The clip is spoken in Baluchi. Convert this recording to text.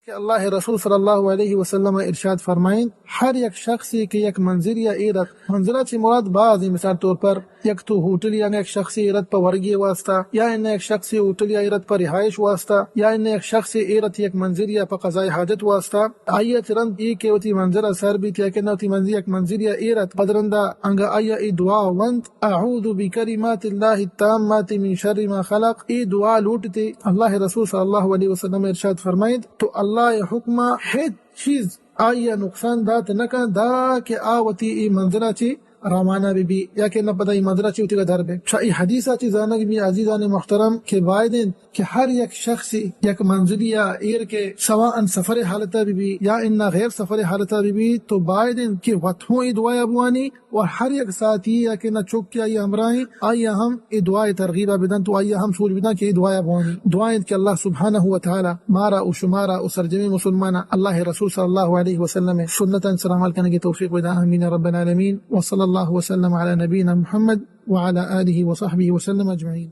کہ اللہ رسول صلی اللہ علیہ وسلم ارشاد فرمائیں، ہر یک شخصی کہ یک منزلی ایر ات، منزلہ چی مراد بازیں، مثال طور پر یک تو ہوٹلی آنگا یک شخصی ایر ات پہ ورگی واسطہ، یا انہ یک شخصی ہوٹلی ایر ات پہ رہائش واسطہ، یا انہ یک شخصی ایر ات یک منزلی پہ قضاء حاجت واسطہ، آئی ء چہ رند اے کہ وتی منزل ء سر بیت یا کہ نہ وتی منزل یک منزلی ء ایر ات، پد رندا انگا آئی ء اے دعا ونت، اعوذ بکلمات اللہ التامات من شر ما خلق، اے دعا لوٹتے۔ اللہ رسول صلی اللہ علیہ وسلم ارشاد فرمائیت، تو اللہ ء حکم ء ہچ چیز آئی ء نقصان دات نہ کن، دا کہ آ وتی اے منزل ء چہ روانہ بہ بی یا کہ نہ پدا اے منزل ء چہ وتی در بہ۔ چہ اے حدیث ء چہ زانگ بی عزیزان محترم کہ باید انت کہ ہر یک شخصی یک منزلی ء ایر کہ سواء سفر حالت ء بہ بی یا انا غیر سفر حالت ء بہ بی، تو باید انت کہ وت ہوں اے دعا ء بوانی و ہر یک ساتھی یا کہ نہ چک یا اے ہمراہیں آئی ء ہم اے دعا ء ترغیب ء بدنت و آئی ء ہم سوج بدنت کہ اے دعا ء بوانی۔ دعا انت کہ اللہ سبحانہ و تعالی مارا و شمارا و سرجمیں مسلماناں اللہ رسول صلی اللہ علیہ وسلم ء سنتاں سر عمل کنگ ء توفیق بدا۔ آمین رب العالمین۔ وصلی اللہ وسلم علی نبینا محمد وعلی آلہ وصحبہ وسلم اجمعین۔